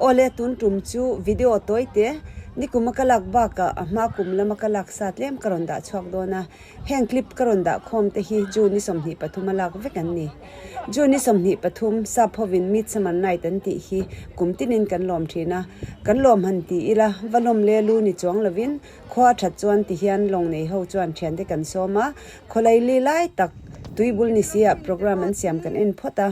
Awle tun tum chu video tawi te nikum a ka lak bakah a hma kum lama ka lak sa tlem ka rawn dah chhuak dawn a, heng clip ka rawn dah khawm te hi June ni 23 a lak vek an ni. June ni 23 sap hovin Midsummer Night an tih hi kum tinin kan lawm thin a, kan lawm han ti ila va lawm le lu ni chuang lovin Khua a that chuan ti hian lawng nei ho chuan thiante kan sawm a, khawlai li lai tak tuibul ni si ah program an siam kan en phawt a.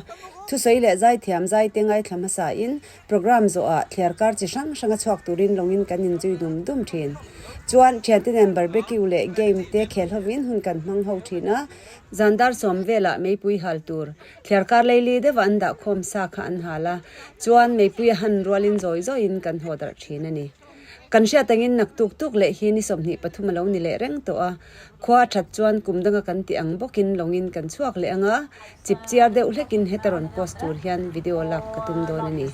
Thusawi leh zaithiam zaite ngaithla hmasa in program zawh ah thliar kar chi hrang hrang a chhuak turin lawngin kan inzui dum dum thin. Chuan thiante nen barbecue leh game te khel hovin hun kan hmang ho thin a, zandar sawm velah meipui hal tur thliar kar leili deuh a an dah khawm sa kha an hal a, chuan meipui a han rualin zawi zawiin kan haw darh thin a ni. Kan hriat angin nak tuk tuk leh hi ni 23 a lo ni leh reng tawh a, khua a that chuan kum danga kan tih ang bawkin lawngin kan chhuak leh ang a, chip chiar deuh hlekin heta rawn post tur hian video lak ka tum dawn a ni.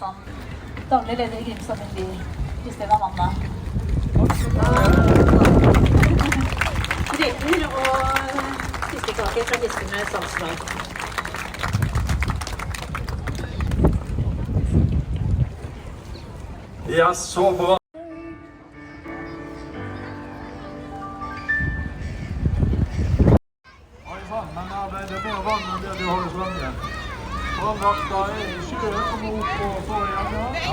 Ja, så bra! Oi sann, men ja, det, det er mer vann enn det du har i slangen. Brannvakta er i sjøen og må opp og få igjen, ja. ja.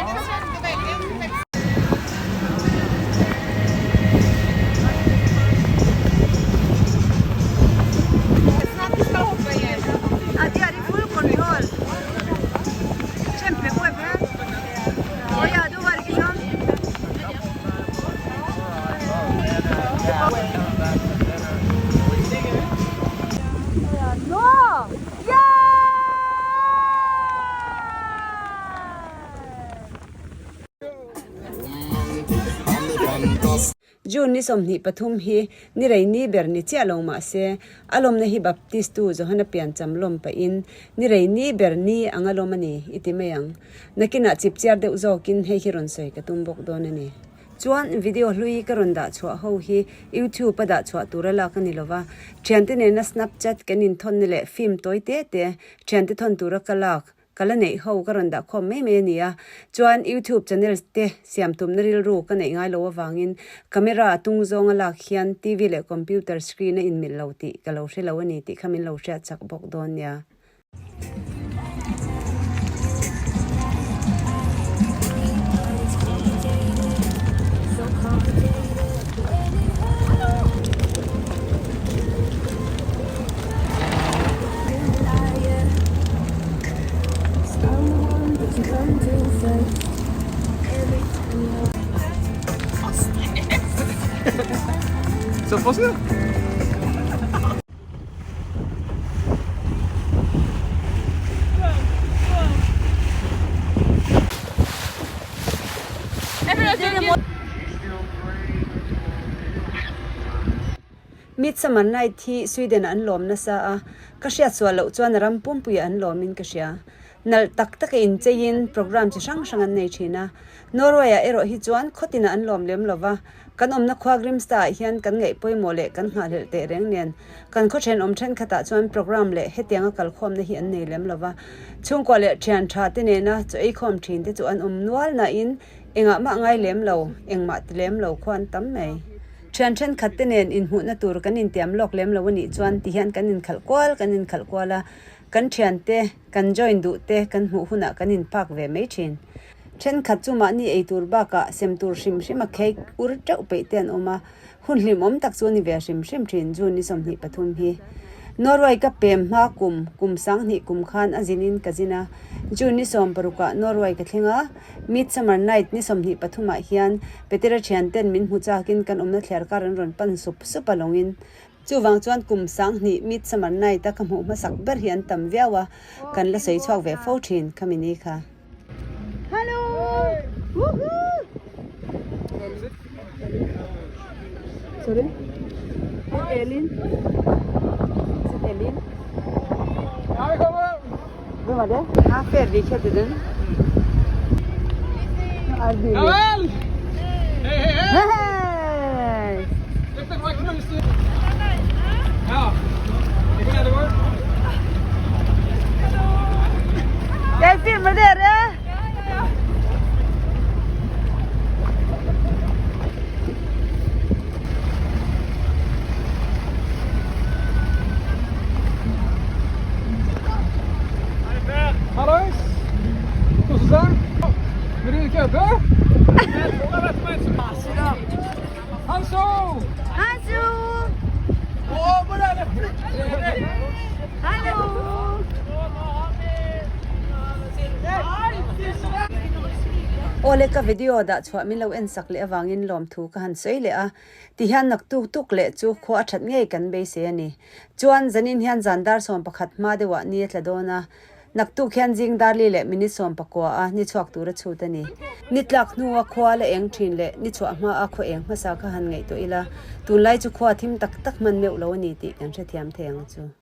Ja, de er i full kontroll. Kjempegod effekt. Å ja, du var ikke sånn? Nå! Ja! June ni 23 hi ni rei ni ber ni chiah lo mah se, a lawmna hi Baptist-tu Johana piancham lawm pahin ni rei ni ber ni anga lawm a ni i ti mai ang. Nakinah chipchiar deuh zawkin hei hi rawn sawi ka tum bawk dawn a ni. Chuan video hlui ka rawn dah chhuah ho hi YouTube a dah chhuah tura lak a ni lova, thiante nena Snapchat kan inthawnna leh film tawi te te thiante thawn tura ka lak Ka la neih ho ka rawn dah khawm mai mai a ni a, chuan YouTube channel te siam tumna rilru ka neih ngai lo avangin camera a tung zawnga lak hian TV leh computer screen a inmilh lo tih ka lo hre lo a ni tih kha min lo hriat chak bawk dawn nia. Såpass, ja. Midsummer Night hi Sweden ah an lawm nasa a, ka hriat sual loh chuan a ram pumpuiah an lawmin ka hria. Nalh tak taka incheiin program chi hrang hrang an nei thin a. Norway ah erawh hi chuan khawtinah an lawm lem lo va, kan awmna khua Grimstad ah hian kan ngaih pawimawh leh kan nghahhlelh teh reng nen kan khaw thenawm thenkhatah chuan program leh hetianga kalkhawmna hi an nei lem lo va. Chhungkua leh thian tha te nena chaw eikhawm thin te chu an awm nual nain engah mah ngai lem lo, engmah ti lem lo khuan tam mai. Thian thenkhat te nen inhmuhna tur kan intiam lawk lem lo a nih chuan ti hian kan inkhalh kual kan inkhalh kual a, kan thiante, kan join duh te kan hmuh hunah kan inpak ve mai thin. Thenkhat chu mahni ei tur bakah sem tur hrim hrim a cake ur teuh peih te an awm a, hun hlimawm tak chu a ni ve hrim hrim thin June ni 23 hi. Norway ka pem hma kum, kum 2000 kum khan a zinin ka zin a, June ni 16 ah Norway ka thleng a, Midsummer Night ni 23 ah hian Petera thian ten min hmu chakin kan awmna thliar kar an rawn pan sup sup a lawngin. Chuvang chuan kum 2000 Midsummer Night a ka hmuh hmasak ber hi an tam viau a, kan la sawi chhuak ve fo thin khami ni kha. Hello! Woohoo! Sorry? Elin? Is it Elin? Hvem er det? Ja, Fredrik heter den. Ja vel! Hei, hei, hei! Hei! Dette var knusende. Ja. Det går nedover. Jeg filmer dere! Awle ka video dah chhuah min lo en sak leh avangin lawmthu ka han sawi leh a, tihian naktuk tuk leh chu khua a that ngei kan beisei a ni. Chuan zanin hian zan dar 11 hma deuhah ni a tla dawn a, naktuk hian zing darli leh minute 19 a ni chhuak tur a chhut a ni. Ni tlak hnua khua la eng thin leh ni chhuah hma a khaw eng hmasa kha han ngaihtuah ila, tunlai chu khua thim tak tak hman meuh lo a ni tih kan hrethiam thei ang chu.